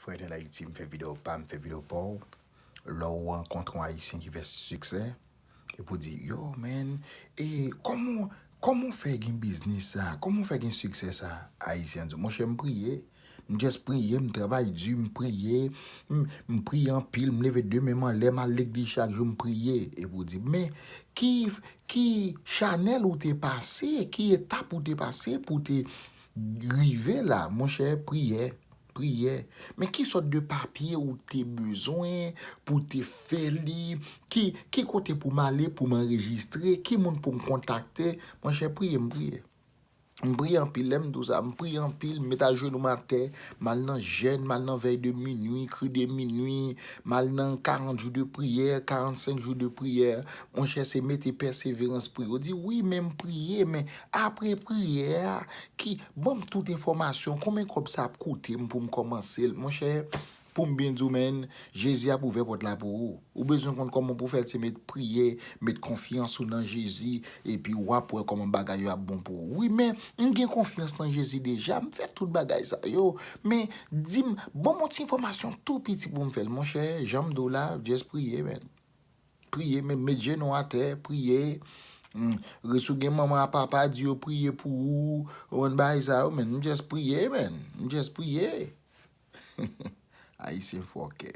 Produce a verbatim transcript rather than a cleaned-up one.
Frè Nèl Ayiti, m fè videyo pa m, fè videyo pa w. Lè w rankontre yon Ayisyen ki fè siksè, epi w di, yo, man, e kòman, kòman w fè gen biznis sa? Kòman w fè gen siksè sa? Ayisyen an di, monchè, m priye. M just priye, m travay di, m priye, m, m priye anpil, m leve de men m anlè, m al legliz chak jou, m priye. Epi w di, men ki, ki chanèl ou te pase, ki etap ou te pase pou w te rive la? Monchè, priyè, priyè. Men ki sòt de papye ou te bezwen pou te fè li? Ki, ki kote pou m ale pou m anrejistre? Ki moun pou m kontakte? Monchè, priye, m priye. M priye anpil, lè m di w sa, m priye anpil, m met ajenou m atè, m al nan jèn, m al nan vèy de minui, kri de minui, m al nan karant jou de priyè, karannsenk jou de priyè. Monchè, se mete pèseverans, priye. Ou di, wi, men m priye, men apre priyè a, ki, ban m tout enfòmasyon, konbyen kòb sa ap koute m pou m kòmanse l? Monchè, pou m byen di w, men, Jezi ap ouvè pòt la pou ou. Ou bezwen konn kòman pou w fè l, se met priyè, met konfyans ou nan Jezi, epi w ap wè kòman bagay yo ap bon pou ou. Wi, men m gen konfyans nan Jezi deja, m fè tout bagay sa yo. Men, di m, ban m yon ti enfòmasyon tou piti pou m fè l. Monchè, jan m di w la, just priye, men. Priye, men, met jenou atè, priye. Mm, si w gen manman ak papa, di yo priye pou ou. Ou konn bagay sa yo, men. M just priye, men. M just priye. Ayisyen fòkè.